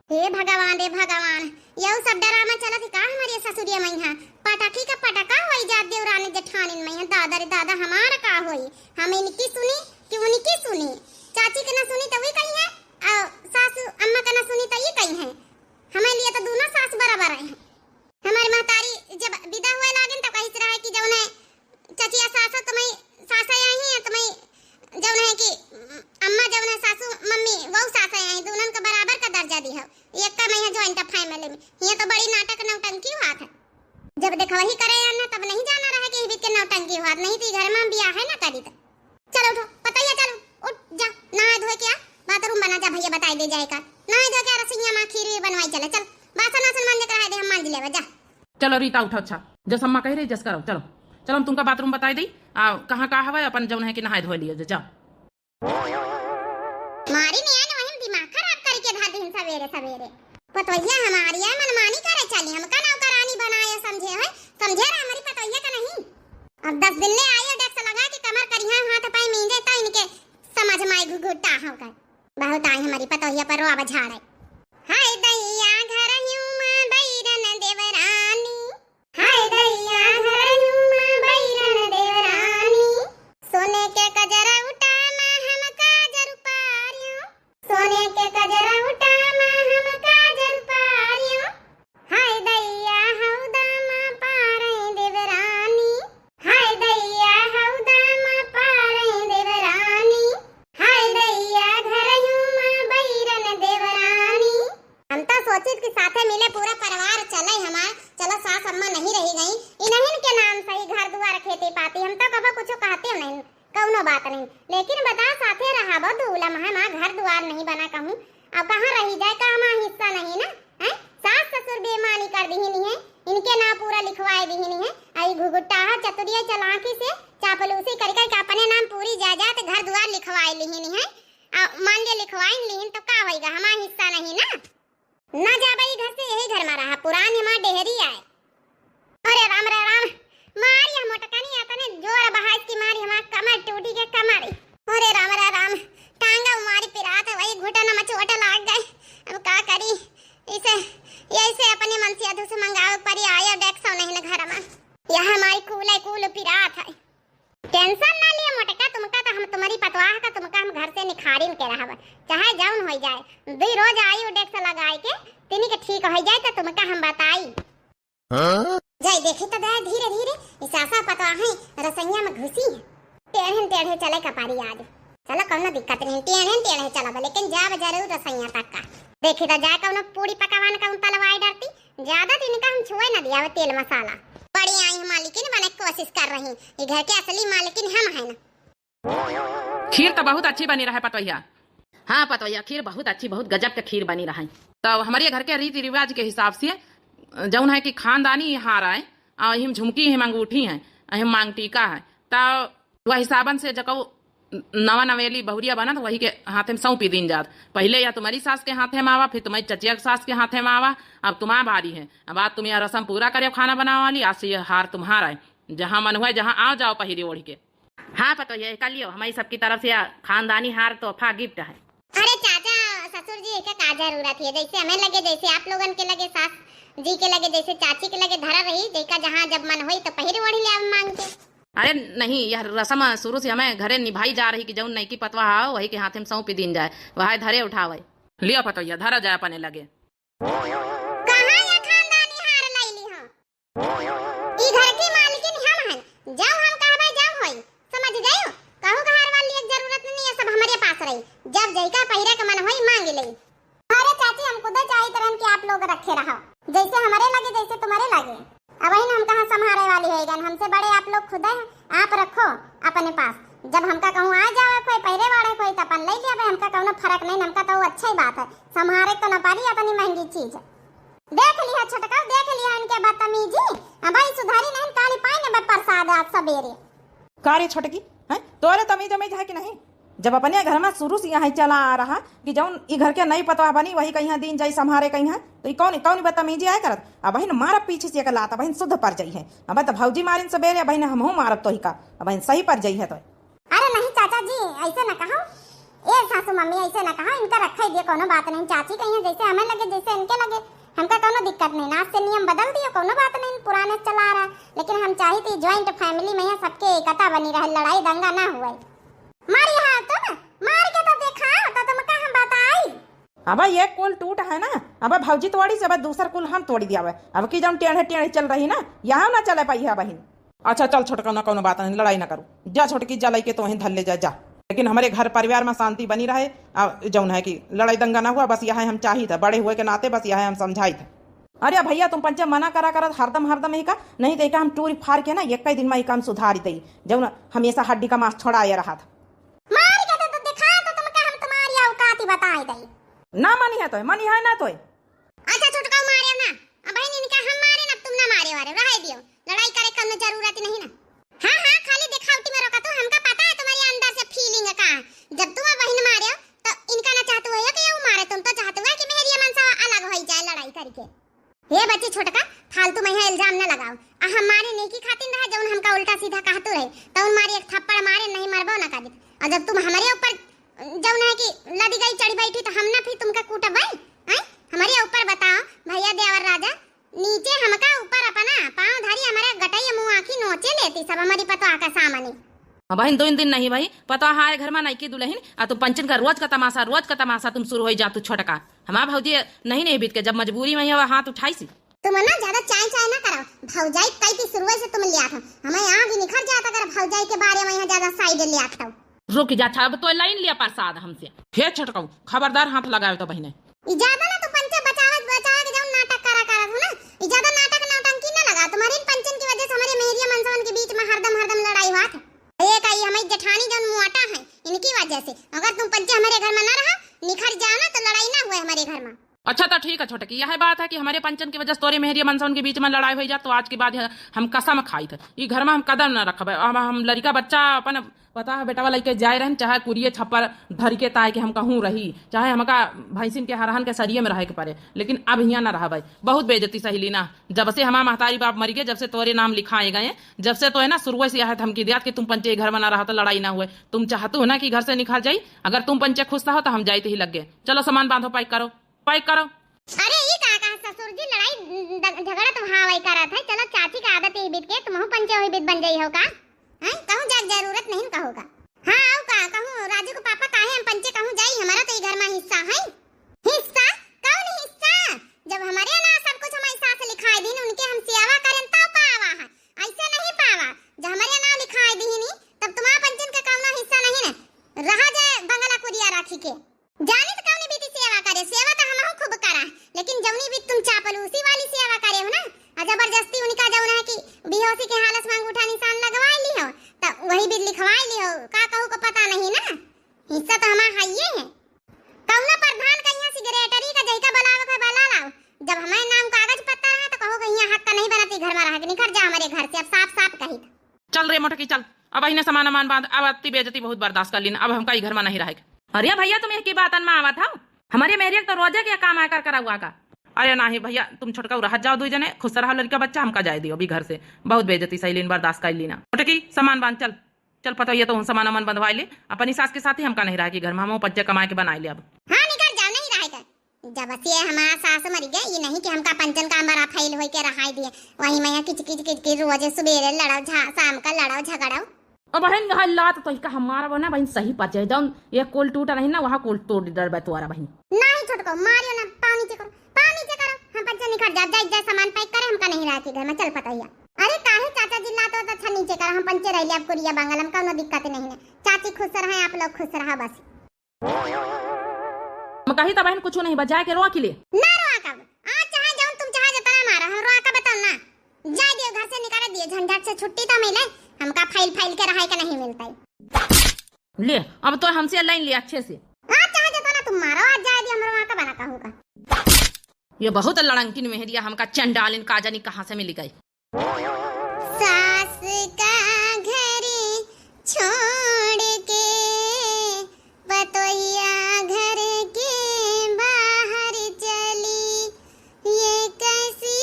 हे भगवान रे भगवान, यहू सब डरामा चलत है का हमारे ससुरिया में यहाँ? पटाखी का पटाखा होई जात देवरानी जेठानिन में यहाँ। दादा रे दादा, हमार का होई? हम इनकी सुनी कि उनकी सुनी? चाची के ना सुनी तो वही कही है, और सासू अम्मा के ना सुनी तो ये कही है। हमारे लिए तो दोनों सास बराबर है। हमारी महतारी जब विदा हुए लागेन तो कहिस रहे कि जौने चचिया सासो तुम्हें सासे आई है, तुम्हें जौन है कि अम्मा जौन है सासू मम्मी वो सासे आई, दोनों का बराबर का दर्जा दी है। एक का मैं joint family में, ये तो बड़ी नाटक नौटंकी हुआ था। जब देखा वही करे ना, तब नहीं जाना रहा कि ये बीच के नौटंकी हुआ, नहीं तो घर में बियाह है ना करी तो। चलो उठो, पतोहिया चलो, उठ जा, नहाए धोए के आ, बाथरूम बना जा, भैया बताई दे जाए का, नहाए धोए के आ, रसोइया में खीर वीर बनवाई चले, चल, बासन वासन मांजे के रहे दे, हम मांज लेबे, जा। चलो रीता उठो, अच्छा, जस अम्मा कह रही जस करो, चलो, चलो हम तुमका बाथरूम बताई दी, आ कहाँ का हवा अपन जौन है कि नहाए धोए लिए, जा। मारी नहीं आने वही दिमाग खराब करके धर दिन सवेरे सवेरे। पतोहिया हमारी है, मनमानी करे चली, हमका नौकरानी बनाए समझे है, समझे रहे हमारी पतोहिया का नहीं। अब दस दिन ले आयो डेक्स लगा के कमर करिया हाथ पाई मींजे तो इनके समझ में आई घुघुटा होकर। बहुत आई हमारी पतोहिया पर रोआ झाड़े। हाय दैया घर यूं माँ बैरन देवरानी। हाय दैया घर यूं माँ बैरन देवरानी। सोने के कजरा उठा माँ हम काजर उपारियो। सोने के कजरा उठा माँ हम काजर उपारियो। हाय दैया हौदा माँ पारई देवरानी। हाय दैया हौदा माँ पारई देवरानी। हाय दैया घर यूं माँ बैरन देवरानी। हम तो सोचित कि साथे मिले पूरा परिवार चले हमार, चलो सास अम्मा नहीं रही गई, इन्हन के नाम सही घर दुआर खेती पाती, हम तो कबो कुछ कहते नहीं। कौनो बात नहीं, लेकिन बता साथे रहा बहुत उलम है, माँ घर दुआर नहीं बना कहूँ, अब कहाँ रही जाए, का हमार हिस्सा नहीं ना, हैं? सास ससुर बेईमानी कर दिहिन है, इनके नाम पूरा लिखवाए दिहिन है, आई घुघुट्टा है, चतुरिया चलाकी से चापलूसी कर करके अपने नाम पूरी जायदाद घर दुआर लिखवाए लिहिन है, आ मान लिया लिखवाइन लिहिन तो का होइगा, हमार हिस्सा नहीं ना। ना जाबा ई घर से, यही घर में रहा, पुरान हमार डेहरी आए। अरे राम रे राम, मारी हम मोटकनी अतने जोर बहाइस की मारी हमार कमर टूटी के कमर। अरे राम रे राम, टांगा मारी पिरात है, वही घुटना में चोट लाग गए। अब का करी? इसे, यही से अपने मन से अधू से मंगावे परी, आया डेक्स नहीं न घर में। यह हमारी कूल है, कूल पिरात है। Tension ना लिया मोटका, तुमका तो हम तुम्हारी पतवाह का तुमका हम घर से निखारिन के रहब, चाहे जौन होई जाए। दुई रोज आई डेक्स लगाए के, तिनी के ठीक होई जाए तो तुमका हम बताई। हाँ? जाए देखी तो दया धीरे धीरे, ई सासा पतवाह है, रसोइया में घुसी है। टेढ़े टेढ़े चले का पारी आज। चलो कौनो दिक्कत नहीं, टेढ़े टेढ़े चलब, लेकिन जाब जरूर रसोइया तक का। देखी तो जाए कौनो पूड़ी पकवान का उन तलवाई डरती, ज्यादा दिन का हम छुए ना दिया तेल मसाला। बड़ी आई हम मालकिन बने कोशिश कर रही, ये घर के असली मालकिन हम है ना। खीर तो बहुत अच्छी बनी रहे पतोहिया। हाँ पतोहिया, खीर बहुत अच्छी, बहुत गजब के खीर बनी रहे। तो हमारे घर के रीति रिवाज के हिसाब से जौन है कि खानदानी हार आए, आ एहिम झुमकी है, अंगूठी है, एहिम मांग टीका है, त वह हिसाबन से जकऊ नवा नवेली बहुरिया बनत, वही के हाथे में सौंपी दीन जात। पहिले यह तुम्हारी सास के हाथे में आवा, फिर तुम्हारी चचिया के सास के हाथे में आवा। अब तुम्हारा बारी है, अब आज तुम यह रस्म पूरा करियो, खाना बनावे वाली। आज से यह हार तुम्हारा है, जहाँ मन हुआ जहाँ आओ जाओ पहिरे ओढ़ के। हाँ पतोहिया, कर लियो, हमारी सबकी तरफ से यह खानदानी हार तोहफा गिफ्ट है। अरे चाचा, ससुर जी, एके का जरूरत है? जैसे हमें लगे, जैसे आप लोगन के लगे, सास जी के लगे, जैसे चाची के लगे धरा रही, जेका जहाँ जब मन होई तो पहिर ओढ़ ले आवे मांग के। अरे नहीं, यह रस्म शुरू से हमें घरे निभाई जा रही कि जौन नईकी पतवा हो, वही के हाथे में सौंपी दीन जाए, वह धरे उठावे। लियो पतोहिया, धरा जाए अपने लगे। कहाँ ये खानदानी हार लैली हो? ई घर की मालकिन हम हन, जब हम कहबे जब होई, समझ गयो? कहू का हार वार लिये के जरूरत नहीं है, सब हमरे पास रही, जब जैका पहिरे के मन होई मांग ले। अरे चाची, हम खुदे चाहित रहन कि आप लोग रखे रहो, जैसे हमरे लगे जैसे तुम्हारे लगे। अब वही हम कहाँ संभारे वाली होई गन, हमसे बड़े आप लोग खुदे हैं, आप रखो अपने पास। जब हमका कहूँ आ जावे कोई, पहिरे वाले कोई, तो अपन ले लिया, हमका कौनो फर्क नहीं, हमका तो वो अच्छा ही बात है, संभारे तो न पारी अपनी महंगी चीज। देख लिहा छोटका, देख लिहा इनके बदतमीजी। अब भाई सुधारी नहीं, काली पाई न प्रसाद आज सबेरे। का रे छोटकी, हैं? तोरे तमीज अमीज है कि नहीं? जब अपने घर में शुरू से यहाँ चला आ रहा कि जौन ई घर के नई पतवा बनी, वही कहिया दीन जाई संभारे कहिया, तो ई कौन, कौन बदतमीजी आए करत? अब बहिन मारब पीछे से एक लात, बहिन शुद्ध पर जाई है। अब तो भौजी मारिन सबेरे, बहिन हमहू मारब तो ही का, अब बहिन सही पर जाई है तो। अरे नहीं चाचा जी, ऐसे न कहो। ए सासू मम्मी, ऐसे न कहो, इनका रखे दियो, कोनो बात नहीं। चाची कहिए जैसे हमें लगे, जैसे इनके लगे, हमका कोनो दिक्कत नहीं। आज से नियम बदल दियो, कोनो बात नहीं, पुराने चला रहा। लेकिन हम चाहित ही joint family में यहाँ सबके एकता बनी रहे, लड़ाई दंगा ना हुए। मारी हाँ तुम, मार के तो देखा, तो तुमका हम बताई। अब ये कुल टूट है ना, अब भौजी तोड़ी से, अब दूसर कुल हम तोड़ी दिया। अब की जौन टेढ़े टेढ़े चल रही ना, यहाँ ना चले पाई है बहिन। अच्छा चल छोटका, ना कौनो बात नहीं, लड़ाई ना करू। जा छोटकी, जा लइके तोहिन धर ले जा, जा। लेकिन हमरे घर परिवार में शांति बनी रहे, आ, जौन है कि लड़ाई दंगा ना हुआ, बस यह हम चाहित है, बड़े हुए के नाते बस यह हम समझाइत है। अरे भैया, तुम पंचे मना करा करत हरदम हरदम ही का, नहीं तो एका हम टूरी फार के ना एक ही दिन में ही काम सुधारी दई, जौन हमेशा हड्डी का मांस छोड़ाए रहा था। मार के तो, तो दिखा तो तुमका हम तुम्हारी औकात ही बताई दई। ना मनी है तो, मनी है ना तो। अच्छा छोटका मारे ना, अब बहिन इनका हम मारे ना, तुम ना मारे वारे, रहे दियो, लड़ाई करे कौनो जरूरत नहीं ना। हाँ हाँ, खाली दिखावटी में रोका तू, हमका पता है तुम्हारी अंदर से feeling है का। जब तुम बहिन मारे हो तो इनका ना चाहते हो कि ये मारे, तुम तो चाहते हो कि मेहरिया मनसा अलग हो जाए लड़ाई करके। हे बच्ची छोटका, फालतू में यहाँ इल्जाम ना लगाओ। आ हम मारे नहीं की खातिर रहा, जौन हमका उल्टा सीधा कहतू रहे, तौन मारी एक थप्पड़ मारे, नहीं मरबो ना करी। और जब तुम हमारे ऊपर जौन है कि लदी गई चढ़ी बैठी, तो हम ना फिर तुमका कूटब भाई? हैं? हमारे ऊपर बताओ भैया देवर राजा, नीचे हमका ऊपर अपना पाँव धरी, हमारे गटई मुँह आँखी नोचे लेती सब हमारी पतोह के सामने। हाँ बहिन, दो दिन नहीं भाई, पतोह हाय घर में नईकी दुलहिन, आ तू पंचन का रोज का तमाशा, रोज का तमाशा तुम शुरू हो जा तू छोटका। हमार भौजी नहीं, नहीं बीत के जब मजबूरी में ही हाथ उठाई सी। तुम ना ज्यादा चाय चाय ना करो, भौजाई कई थी शुरू से तुम लिया था, हमें यहाँ भी निखर जाता अगर भौजाई के बारे में यहाँ ज्यादा side लिया था। रुक जा, अच्छा, अब तो लाइन लिया प्रसाद हमसे। हे छोटकऊ, खबरदार हाथ लगावे तो बहिने। ई ज्यादा ना तू पंचे बचावे, बचावे के जौन नाटक करा करत हो ना, ई ज्यादा नाटक नौटंकी ना लगा। तुम्हारे इन पंचन की वजह से हमारे मेहरिया मनसवन के बीच में हरदम, हरदम लड़ाई हुआ था। ये का, ये हमारी जेठानी जौन मुआटा है, इनकी वजह से। अगर तुम पंचे हमारे घर में ना रहा, निखर जाओ ना, तो लड़ाई ना हुए हमारे घर में। अच्छा, तो ठीक है छोटकी, यह बात है कि हमारे पंचन की वजह से तोरे मेहरिया मनसवन के बीच में लड़ाई हो जात, तो आज के बाद हम कसम खाइत है, ई घर में हम कदम ना रखबे। अब हम लड़िका बच्चा अपन पता है बेटवा लइके जाए रहन, चाहे कुरिये छप्पर धर के ताए के हम कहूँ रही, चाहे हमका भैंसिन के हरहन के सरिये में रहे के पड़े, लेकिन अब हियाँ ना रहबे। बहुत बेइज्जती सहिली ना, जब से हमार महतारी बाप मरि गए, जब से तोरे नाम लिखाए गए, जब से तो है ना शुरुए से यह धमकी दियात कि तुम पंचे घर में ना रहा तो लड़ाई ना हुए। तुम चाहतू हो ना कि घर से निखर जाई, अगर तुम पंचे खुश रहो तो हम जाइत ही लग गए। चलो सामान बांधो, pack करो, pack करो। अरे ई का कहा ससुर जी, लड़ाई द-, झगड़ा तो हाँ वही करत है। चलो चाची का आदत यही बीत के, तुमहू पंचे वही बीत बन जाई हो का? हैं? कहूँ जाग जरूरत नहीं कहू का? हाँ, आऊ का कहूँ, राजू के पापा काहे हम पंचे कहूँ जाई, हमारा तो ई घर में हिस्सा है। हिस्सा? कौन हिस्सा? जब हमारे ना सब कुछ हमारी सास लिखाई दीन, उनके हम सेवा करें तब पावा है, ऐसे नहीं पावा। जब हमारे नाम लिखाई दीनी तब तुम्हारा पंचन के कौनो हिस्सा नहीं ने, रहा जाए बंगला कुरिया राखी के। जानित कौनी बीती सेवा करे, सेवा तो हमहू खूब करा, लेकिन जौनी बीत तुम चापलूसी वाली सेवा करे हो ना, और जबरदस्ती उनका जौन है कि बेहोशी के हालत में अंगूठा निशान लगवाए निकर जा हमरे घर से, अब साफ साफ कही। चल रे मोटकी, चल। अब अहिने सामान अमान बांध, अब अति बेइज्जती बहुत बर्दाश्त कर लीन, अब हमका ई घर मा नहीं रहे के। अरे भइया, तुम यह की बातन मा आवत हौ? हमरे मेहरिया के तो रोजे के काम आकर करा हुआ का। अरे नाही भइया, तुम छोटका रहत जाओ दुई जने, खुश रहा लड़का बच्चा, हमका जाए दियो अभी घर से। बहुत बेइज्जती सही लीन, बर्दाश्त कर लीना। मोटकी, सामान बांध, चल। चल पतोहिया, तो हम सामान अमान बंधवाई ले, अपनी सास के साथ ही हमका नहीं रहा कि घर मा हम पंचे कमाए के बनाई ले अब। हाँ, निकर जाओ, नहीं रहे के। जब से हमार सास मरि गए, ई नहीं कि हमका पंचन का मरा फैल होई के रहाई दिए। वही मइहाँ किच किच किच किच रोजे सुबेरे लड़ाओ, झा-, शाम का लड़ाओ झगड़ाओ। ओ बहिन, यहाँ लात तो इका हमारा बना बहिन सही पचे, जौन ये कुल टूटा नहीं ना, वहाँ कुल तोड़ डर बतुआरा बहिन। नहीं छोटको, मारियो ना, पाँव नीचे करो, पाँव नीचे करो, हम पंचे निकर जाब, जाए, जाए सामान pack करे, हमका नहीं रहा कि घर मा, चल पतोहिया। अरे काहे चाचा जी लात हो, तो अच्छा नीचे करो, हम पंचे रह ले, अब कुरिया बांगल, हम कौनो दिक्कत नहीं है। चाची खुश रहे, आप लोग खुश रहा बस। हम कही त बहिन कुछ नहीं बा, जाए के रोआ के लिए। ना रोआ कब? आज चाहे जौन तुम चाहे जतना मारा, हम रोआ का बताओ ना। जाए दियो घर से, निकाले दियो, झंझट से छुट्टी तो मिले, हमका फैल फैल के रहाई के नहीं मिलता है। ले, अब तो हमसे लाइन ले अच्छे से। आज चाहे जतना तुम मारो, आज जाए दियो, हम रोआ का बना कहूँ का। ये बहुत लड़ंकिन मेहरिया हमका चंडालिन का जानी कहाँ से मिल गई। सास का घर छोड़ के पतोहिया घर के बाहर चली, ये कैसी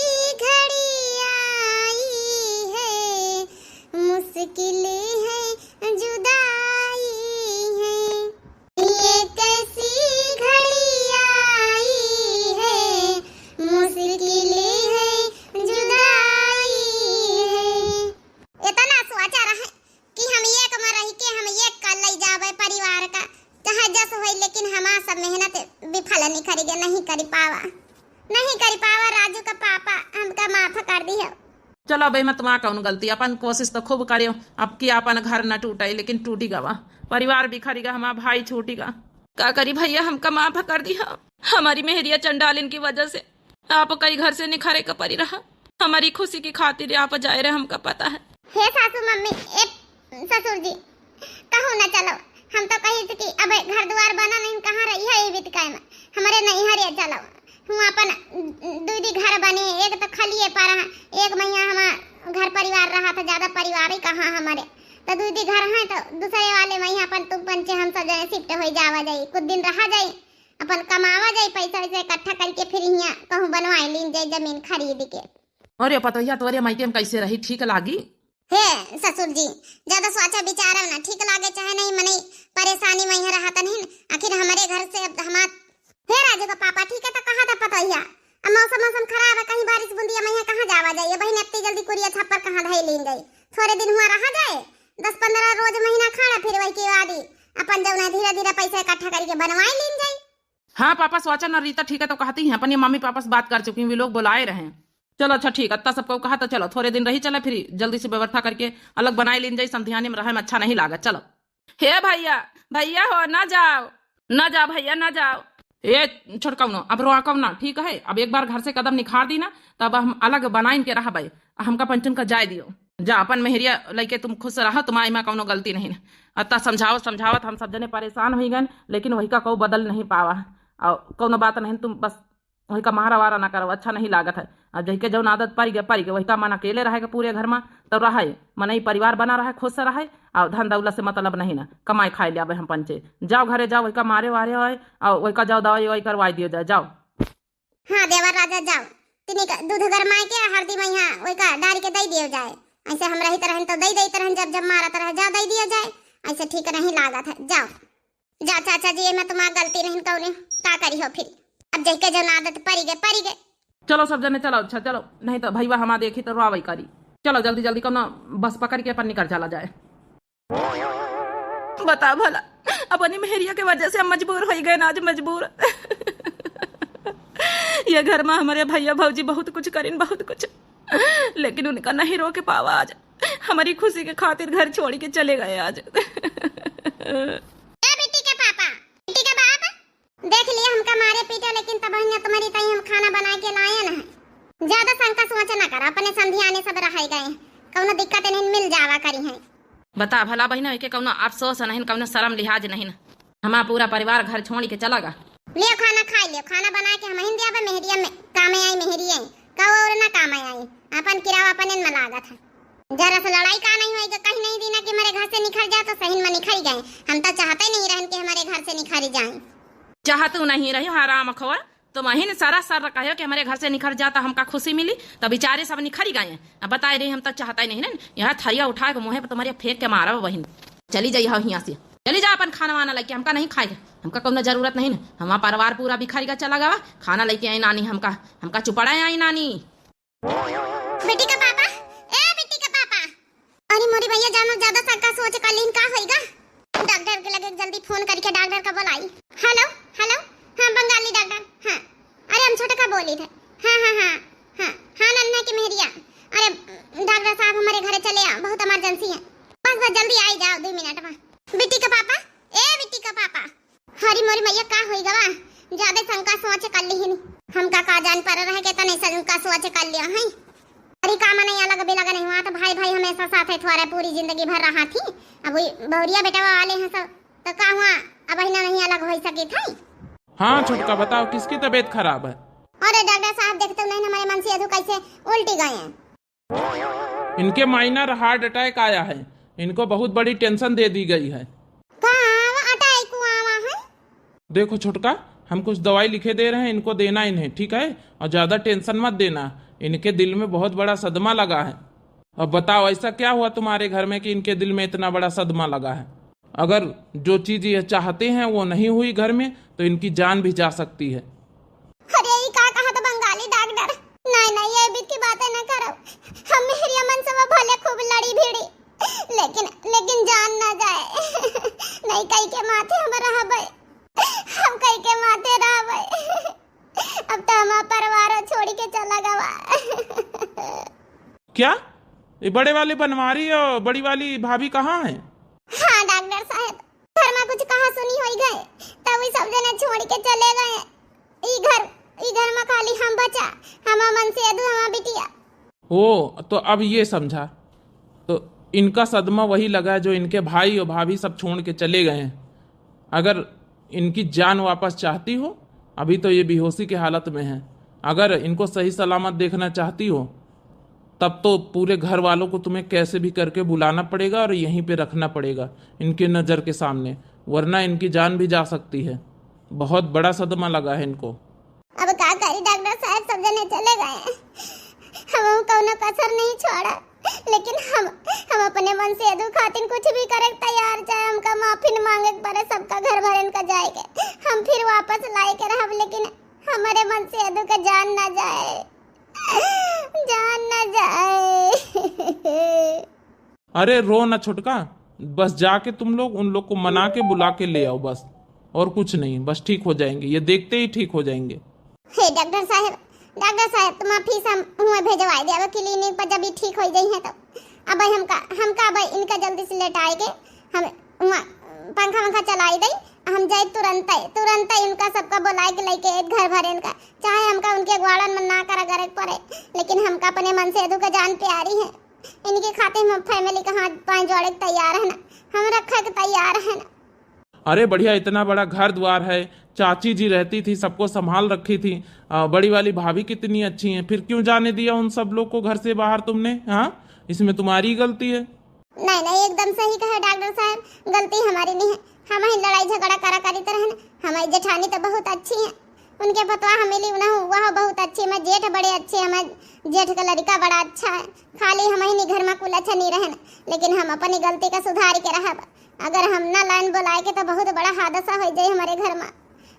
घड़ी आई है, मुश्किल है जुदाई है। ये कैसी घड़ी आई है, मुश्किल है जुदाई है। इतना सोचा रहे कि हम एक में रह के हम एक कर ले जावे परिवार का, चाहे जस होई, लेकिन हमार सब मेहनत विफल निकल गए, नहीं कर पावा, नहीं कर पावा। राजू का पापा, हमका माफ कर दियो। चलो, अब एमा तुम्हार कौन गलती, अपन कोशिश तो खूब करियो, अब की अपन घर न टूटे, लेकिन टूटी गवा, परिवार बिखरी गा, हमार भाई छूटी गा। का करी भइया, हमका माफ कर दिया, हमारी मेहरिया चंडालिन की वजह से आपका ई घर से निखारे का परी रहा, हमारी खुशी की खातिर आप जाए रहे, हमका पता है। हे सासू मम्मी, ए ससुर जी, कहूँ न चलो, हम तो कही थी कि अब घर दुआर बना नहीं, कहाँ रही है ये बितकाय में, हमारे नैहर ये चलो। हूँ अपन दुई दी घर बने, एक तो खलिए पर है, एक मइहाँ हमार घर परिवार रहा था, ज्यादा परिवार ही कहाँ हमारे, तो दुई दी घर है तो दूसरे वाले मइहाँ अपन तुम पंचे हम सब जने shift हो जावा जाई, कुछ दिन रहा जाई, अपन कमावा जाई, पैसा वैसा इकट्ठा करके फिर हियाँ कहूँ बनवाई लीन जाई जमीन खरीद के। अरे पतोहिया, तोरे मायके में कैसे रही, ठीक लागी? हे ससुर जी, ज्यादा सोचा विचारव ना, ठीक लागे चाहे नहीं, मनई परेशानी में यहाँ रहत नहीं, आखिर हमारे घर से अब हमार। हे राजू का पापा, ठीक है तो कहा था पतोहिया, अब मौसम मौसम खराब है, कहीं बारिश बूंदिया में यहाँ कहाँ जावा जाइए बहिन, इतनी जल्दी कुरिया छप्पर कहाँ धई लीन जाई, थोड़े दिन हुआ रहा जाए, दस पन्द्रह रोज महीना खाना, फिर वही के बाद ही अपन जौन है धीरे धीरे पैसा इकट्ठा करके बनवाई लीन जाई। हाँ पापा, सोचा ना रीता, ठीक है तो कहती हैं, अपने मम्मी पापा से बात कर चुकी हूँ, वे लोग बुलाए रहे। चलो अच्छा ठीक, अत्ता सबको कहा तो चलो थोड़े दिन रही चला, फिर जल्दी से व्यवस्था करके अलग बनाए लीन जाई, समधियाने में रहे में अच्छा नहीं लागत। चलो। हे भइया, भइया हो, ना जाओ, ना जाओ भइया, ना जाओ। ए छोटकौनो, अब रोआ कौन ना, ठीक है, अब एक बार घर से कदम निखार दी ना, तब हम अलग बनाइन के रहबे, हमका पंचन का जाए दियो। जा अपन मेहरिया लइके तुम खुश रहा, तुम्हारी माँ कौनो गलती नहीं। अत्ता समझावत समझावत हम सब जने परेशान हुई गए, लेकिन वही का कौ बदल नहीं पावा। और कौनो बात नहीं, तुम बस वही का मारा वारा ना करो, अच्छा नहीं लागत है। अब जहिके जौन आदत पड़ गए, पड़ गए, वही का मन अकेले रहे के पूरे घर में, तो रहे, मनई परिवार बना रहे, खुश रहे, और धन दौलत से मतलब नहीं ना, कमाए खाए ले आवे हम पंचे। जाओ घरे जाओ, वही का मारे वारे होए, और वही का जाओ दवाई ववाई करवाई दियो जाए, जाओ। हाँ देवर राजा जाओ, तिनी का दूध गरमाए के हरदी मइहाँ वही का डारी के दई दियो जाए। ऐसे हम रहित रहन तो दई देत रहन, जब जब मारत रहे जाओ दई दियो जाए, ऐसे ठीक नहीं लागत है। जाओ, जाओ चाचा जी, एमे तुम्हार गलती नहीं कौने, का करी हो फिर, अब जहिके जौन आदत पड़ी गए पड़ी गए। चलो सब जने चलो, अच्छा चलो, नहीं तो भैया हमार देखी तो रोवे करी। चलो जल्दी जल्दी कौनो बस पकड़ के अपन निकल चला जाए। बता भला, अपनी मेहरिया के वजह से हम मजबूर हो गए ना, आज मजबूर। ये घर में हमारे भैया भौजी बहुत कुछ करिन, बहुत कुछ, लेकिन उनका नहीं रोक पावा। आज हमारी खुशी के खातिर घर छोड़ के चले गए आज। ए बिट्टी के पापा, बिट्टी के बाप, देख लिए हमका मारे पीटे, लेकिन तब हियाँ तुम्हारी ताई हम खाना बना के लाए न है। ज्यादा शंका सोच ना करा, अपने समधियाने सब रह गए, कौनो दिक्कत नहीं, मिल जावा करी है। बता भला बहिना, एके कौनो अफसोस नहीं, कौनो शर्म लिहाज नहीं। हमार पूरा परिवार घर छोड़ के चला गा। लियो खाना खाई लियो, खाना बना के हम ही दिया बा, मेहरिया में काम आई, मेहरिया का और ना काम आई, अपन किरावा अपने में लागत है। जरा सा लड़ाई का नहीं होई, कहीं नहीं दीना कि हमारे घर से निखर जाए, तो सही में निखर गए। हम तो चाहते ही नहीं रहन कि हमारे घर से निखर जाए। चाहतू नहीं रही हराम खोर, तुम अहिन सरासर कहो कि हमारे घर से निखर जाता हमका खुशी मिली, तो बेचारे सब निखर गए। अब बताए रही, हम तो चाहता ही नहीं ना, यह थरिया उठा के मुँहे पर तुम्हारे फेंक के मारा बहिन। चली जाइए यहाँ से, चली जा अपन खाना वाना लेके, हमका नहीं खाएगा, हमका कौनो जरूरत नहीं ना। हमारा परिवार पूरा बिखर गया, चला गवा। खाना लेके आई नानी, हमका, हमका चुपड़ा आई नानी। बिट्टी का पापा, ए बिट्टी का पापा। अरे मोरी भैया, जानो ज्यादा शंका सोच कर लीन, का होइगा? डॉक्टर के लगे जल्दी फोन करके डॉक्टर का बुलाई। हेलो, हेलो, हाँ बंगाली डॉक्टर, हाँ। अरे हम छोटका बोली थे। हाँ, हाँ, हाँ, हाँ, हाँ नन्ना की मेहरिया। अरे डॉक्टर साहब हमारे घरे चले आओ, बहुत इमरजेंसी है। बस, बस जल्दी आई जाओ, दो मिनट में। बिट्टी का पापा, ए बिट्टी का पापा। हरी मोरी मैया, का होई गवा? ज्यादा शंका सोच कर लिहिन। हमका का जान पर रहे के तने शंका सोच कर लिया है। अरे का मने अलग भी लगा नहीं हुआ, तो भाई भाई हमेशा साथ है थोड़ा पूरी जिंदगी भर रहा थी। अब वही बहुरिया बेटवा वाले हैं सब, तो का हुआ? अब ही ना नहीं अलग हो सके थे। हाँ छोटका, बताओ किसकी तबीयत खराब है? अरे डॉक्टर साहब, देखते नहीं हमारे मनसेधु कैसे उल्टी गए हैं। इनके माइनर हार्ट अटैक आया है, इनको बहुत बड़ी टेंशन दे दी गई है। का आवा अटैक आवा है? देखो छोटका, हम कुछ दवाई लिखे दे रहे हैं, इनको देना इन्हें, ठीक है? और ज्यादा टेंशन मत देना, इनके दिल में बहुत बड़ा सदमा लगा है। अब बताओ, ऐसा क्या हुआ तुम्हारे घर में कि इनके दिल में इतना बड़ा सदमा लगा है? अगर जो चीज ये चाहते हैं वो नहीं हुई घर में, तो इनकी जान भी जा सकती है। अरे, ई का कहत बंगाली डॉक्टर? नहीं, नहीं, ये बीच की बातें न करो। हम मेहरिया मन से वो भले खूब लड़ी भिड़ी, लेकिन, लेकिन जान ना जाए। नहीं, कई के माथे हम रहबे, हम कई के माथे रहबे। अब तो हमार परिवार छोड़ के चला गवा। क्या? ये बड़े वाली बनवारी और बड़ी वाली भाभी कहाँ हैं? हाँ डॉक्टर साहब, घर में कुछ कहा सुनी होई गए, तब वे सब जने छोड़ के चले गए। ई घर, ई घर में खाली हम बचा, हमार मनसेधु, हमार बिटिया। ओ, तो अब ये समझा, तो इनका सदमा वही लगा जो इनके भाई और भाभी सब छोड़ के चले गए हैं। अगर इनकी जान वापस चाहती हो, अभी तो ये बेहोशी के हालत में हैं, अगर इनको सही सलामत देखना चाहती हो, तब तो पूरे घर वालों को तुम्हें कैसे भी करके बुलाना पड़ेगा और यहीं पे रखना पड़ेगा इनके नज़र के सामने, वरना इनकी जान भी जा सकती है। बहुत बड़ा सदमा लगा है इनको। अब का करी डॉक्टर साहब, सब जने चले गए, हम कौनो कसर नहीं छोड़ा, लेकिन हम, हम अपने मनसेधु खातिर कुछ भी करे के तैयार, चाहे हमका माफी मांगे के पड़े सबका घर भरन का जाए के, हम फिर वापस लाए के रहब, लेकिन हमारे मनसेधु के जान ना जाए। जान ना जाए। अरे रो ना छोटका, बस जाके तुम लोग उन लोग को मना के बुला के ले आओ बस, और कुछ नहीं, बस ठीक हो जाएंगे, ये देखते ही ठीक हो जाएंगे। हे डॉक्टर साहब, डॉक्टर साहब, तुम फीस हम हुआ भेजवाए दे, अब क्लिनिक पर जब ये ठीक हो जाई है तो। अब हमका, हमका अब इनका जल्दी से लेटाए के हम वहाँ पंखा वंखा चलाई दई, हम जाए तुरंत, तुरंत उनका सबका बुलाए के लेके एक घर भर इनका, चाहे हमका उनके अगवाड़न में ना करा करे के पड़े, लेकिन हमका अपने मनसेधु का जान प्यारी है। इनके खातिर हम फैमिली का हाथ पाँव जोड़े के तैयार है ना, हम रखे के तैयार है ना। अरे बढ़िया, इतना बड़ा घर द्वार है, चाची जी रहती थी, सबको संभाल रखी थी। आ, बड़ी वाली भाभी कितनी अच्छी हैं, फिर क्यों जाने दिया उन सब लोग को घर से बाहर तुमने? हाँ, इसमें तुम्हारी गलती है। नहीं, नहीं, एकदम सही कहे डॉक्टर साहब, गलती हमारी नहीं है, हम ही लड़ाई झगड़ा करा करी तो रहन। हमारी जेठानी तो बहुत अच्छी है, उनके पतवा हम मिली उन्हें, वह बहुत अच्छी, हमारे जेठ बड़े अच्छे, हमारे जेठ का लड़का बड़ा अच्छा है, खाली हम ही नहीं घर में कुल अच्छा नहीं रहन, लेकिन हम अपनी गलती का सुधार के रहब। अगर हम ना लाइन बुलाए के तो बहुत बड़ा हादसा हो जाए हमारे घर में।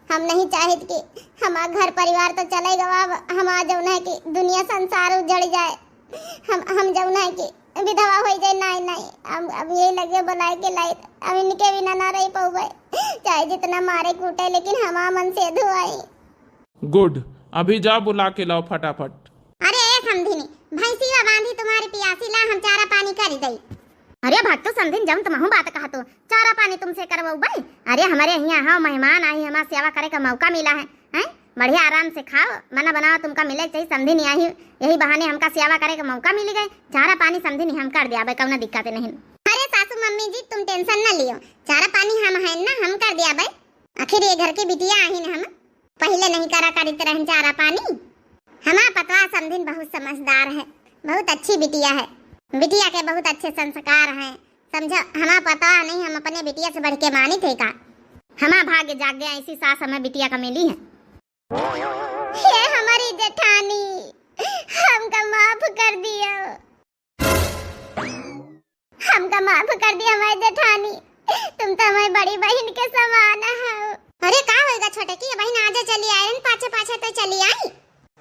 हम नहीं चाहित कि हमार घर परिवार तो चले गवा, अब हमार जौन है कि दुनिया संसार उजड़ जाए, हम, हम जौन है कि विधवा हो जाए। नहीं, नहीं, हम अब यही लगे बुलाए के लाइत, अब इनके बिना ना रह पौबे, चाहे जितना मारे कूटे, लेकिन हमार मनसेधु आई। गुड, अभी जा बुला के लाओ फटाफट। अरे ए समधिनी, भैंसिया बांधी तुम्हारी पियासी ला, हम चारा पानी करी दई। अरे भक्तू समधिन, जौन तुमहू बात कहतो, चारा पानी तुमसे करवउबे? अरे हमरे हियाँ हव मेहमान आई, हमार सेवा करे का मौका मिला है, हैं? बढ़िया आराम से खाओ, बना बनाओ तुमका मिले चाहिए समधिन आई, यही बहाने हमका सेवा करे का मौका मिल गए। चारा पानी समधिन हम कर दियाबे, कौनो दिक्कत नहीं। अरे सासू मम्मी जी, तुम टेंशन न लियो, चारा पानी हम हैं ना, हम कर दियाबे। आखिर ये घर के बिटिया आहिन हम, पहिले नहीं करा करित रहन चारा पानी। हमार पतवा समधिन बहुत समझदार है, बहुत अच्छी बिटिया है। बिटिया के बहुत अच्छे संस्कार हैं। समझो, हमार पतोह नहीं, हम अपने बिटिया से बढ़ के मानित है का? हमार भाग्य जाग गया, ऐसी सास हमें बिटिया का मिली है। हे हमारी जेठानी, हमका माफ कर दियो। हमका माफ कर दिया हमारी जेठानी, तुम तो हमारी बड़ी बहिन के समान हो। अरे का होइगा छोटकी, बहिन आजे चली आई, पाछे पाछे तो चली आई।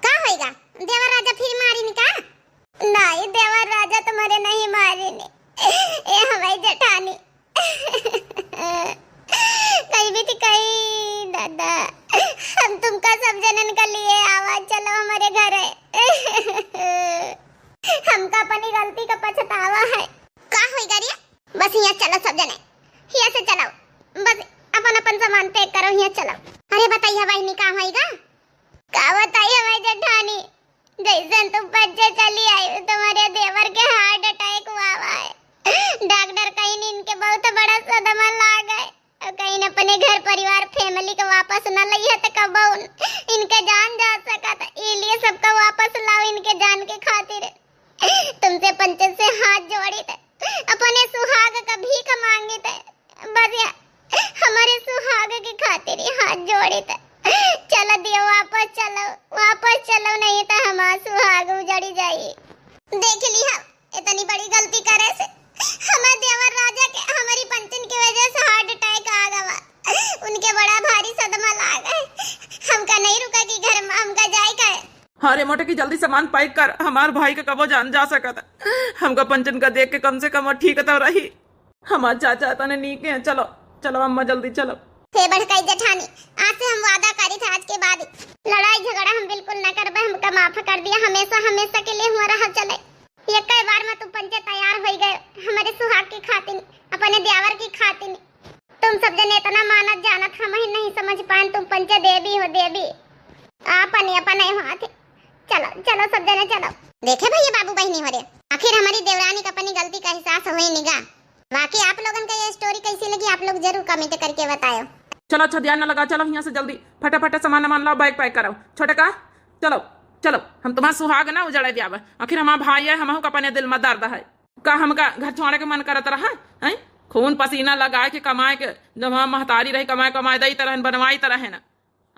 का होइगा, देवर राजा फिर मारिन का? नहीं, देवर राजा तुम्हारे नहीं मारिन। ए हमारी जेठानी, कहीं भी थी कहीं दादा, हम तुमका सब जनन का लिए आवा, चलो हमारे घर है। हमका अपनी गलती का पछतावा है। का होइगा रे? बस हियाँ चलो सब जने, हियाँ से चलो, बस अपन अपन सामान pack करो, हियाँ चलो। अरे बताइए बहिनी, का होइगा? का बताइए भाई जेठानी, जैसन तुम पंचे चली आई, तुम्हारे देवर के heart attack हुआ हुआ है। डॉक्टर कहीं इनके बहुत बड़ा सदमा लाग है। और कहीं अपने घर परिवार family के वापस न लइहे त कबहुन इनके जान जा सकत, इलिए सबका वापस लाओ इनके जान के खातिर। तुमसे पंचन से हाथ जोड़ी थे, अपने सुहाग का भीख मांगी थे, बस या हमारे सुहाग की खातिर ही हाथ जोड़ी थे। चलो दियो वापस चलो, वापस चलो, नहीं तो हमारा सुहाग उजड़ी जाई। देख लिया, इतनी बड़ी गलती करे से हमारे देवर राजा के हमारी पंचन की वजह से heart attack आ गवा। उनके बड़ा भारी सदमा लाग है। हमका नहीं रुका कि घर में, हमका जाए का है। हाँ रे मोटकी, जल्दी सामान pack कर, हमार भाई का कबो जान जा सकत। हमका पंचन का देख के कम से कम वो ठीक तो रही। हमार चाचा तने नीक है। चलो, चलो अम्मा, जल्दी चलो। हे बड़काई जेठानी, आज से हम वादा करी था, आज के बाद लड़ाई झगड़ा हम बिल्कुल न करबे, हमका माफ कर दिया, हमेशा हमेशा के लिए हुआ रहा चले। एक बार में तुम पंचे तैयार हो गए हमारे सुहाग की खातिर, अपने देवर की खातिर। तुम सब जने इतना मानत जानत हम ही नहीं समझ पाए, तुम पंचे देवी हो देवी, अपने अपने हाथ। चलो चलो सब जने चलो। देखे भैया बाबू बहिनी हो रे, आखिर हमारी देवरानी का अपनी गलती का एहसास होई निगा। बाकी आप लोगन का ये story कैसी लगी, आप लोग जरूर comment करके बतायो। चलो अच्छा ध्यान न लगा, चलो हियाँ से जल्दी फटाफट सामान वामान लाओ, bag pack करो। छोटका चलो, चलो, हम तुम्हारा सुहाग ना उजड़े द्याब। आखिर हमार भाई है, हमहू का अपने दिल में दर्द है। का हमका घर छोड़े के मन करत रहा है? खून पसीना लगाए के कमाए के, जब हमार महतारी रही कमाए कमाए दई तरह बनवाई तरह है ना।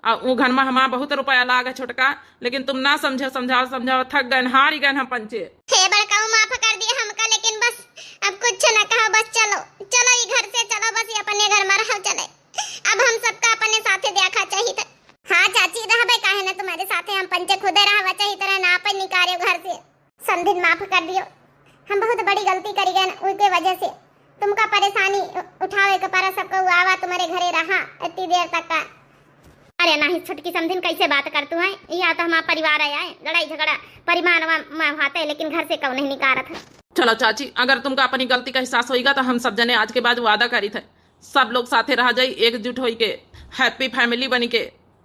आ उ घर में हमार बहुत रुपया लाग है छोटका, लेकिन तुम ना समझो, समझाओ समझाओ थक गए, हारी गए हम पंचे। हे बड़काऊ, माफ कर दिए हमका, लेकिन बस अब कुछ न कहो, बस चलो, चलो ई घर से चलो, बस ये अपने घर में रहो चले। अब हम सबका अपने साथे देखा चाहिए था। हाँ चाची, रहबे काहे ना तुम्हारे साथे, हम पंचे खुदे रहवा चाहिए तरह ना, अपन निकाले घर से। समधिन माफ कर दियो, हम बहुत बड़ी गलती करी गए उनके वजह से। तुमका परेशानी उ-, उठावे के परा, सबका उ आवा तुम्हारे घरे रहा इतनी देर तक का। अरे नहीं छोटकी समधिन, कैसे बात करतू है? या तो हमारा परिवार है, लड़ाई झगड़ा परिवार में, में होते, लेकिन घर से कौन नहीं निकारत है। चलो चाची, अगर तुमका अपनी गलती का एहसास होइगा तो हम सब जने आज के बाद वादा करी थे, सब लोग साथे रह जाई एकजुट होई के, happy family बनी के।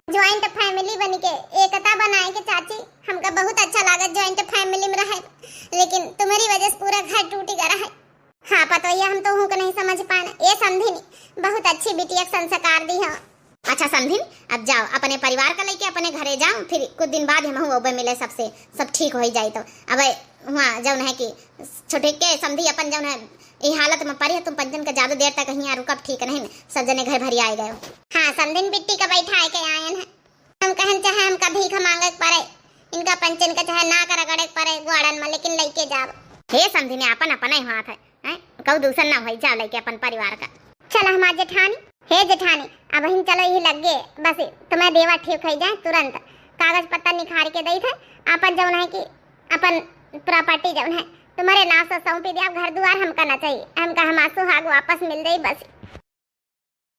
Joint family बनी के, एकता बनाए के चाची, हमका बहुत अच्छा लागत joint family में रहे, लेकिन तुम्हारी वजह से पूरा घर टूटी गया है। हाँ पतोहिया, हम तो हूँ के नहीं समझ पान। ए समधिन, बहुत अच्छी बिटिया के संस्कार दी हो। अच्छा समधिन, अब जाओ अपने परिवार का लेके अपने घरे जाओ, फिर कुछ दिन बाद हम हूँ ओबे मिले सबसे, सब ठीक हो ही जाई। तो अब हुआ जौन है कि छोटे के समधी अपन जौन है ई हालत में पड़ी है, तुम पंचन का ज्यादा देर तक हियाँ रुकब ठीक नहीं, सब जने घर भरी आए गए। हाँ समधिन, बिट्टी का बैठा के आयन है। हम कहन चाहे हमका भीख मांगे के पड़े, इनका पंचन का चाहे नाक रगड़े के पड़े ग्वाड़न में, लेकिन लइके जाब। हे समधिन, अपन अपन ही हाथ है, हैं? कहू दूसर ना होई, जाओ लइके अपन परिवार का। चल हमार जेठानी, हे जेठानी, अब हिन चलो यही लग गए, बस तुम्हें देवा ठीक हो जाए तुरंत, कागज पत्ता निखार के दई थे, अपन जौन है कि अपन property जौन है तुम्हारे नाम से सौंपी दिया, घर दुआर हमका ना चाहिए, हमका हमार सुहाग वापस मिल जाई बस।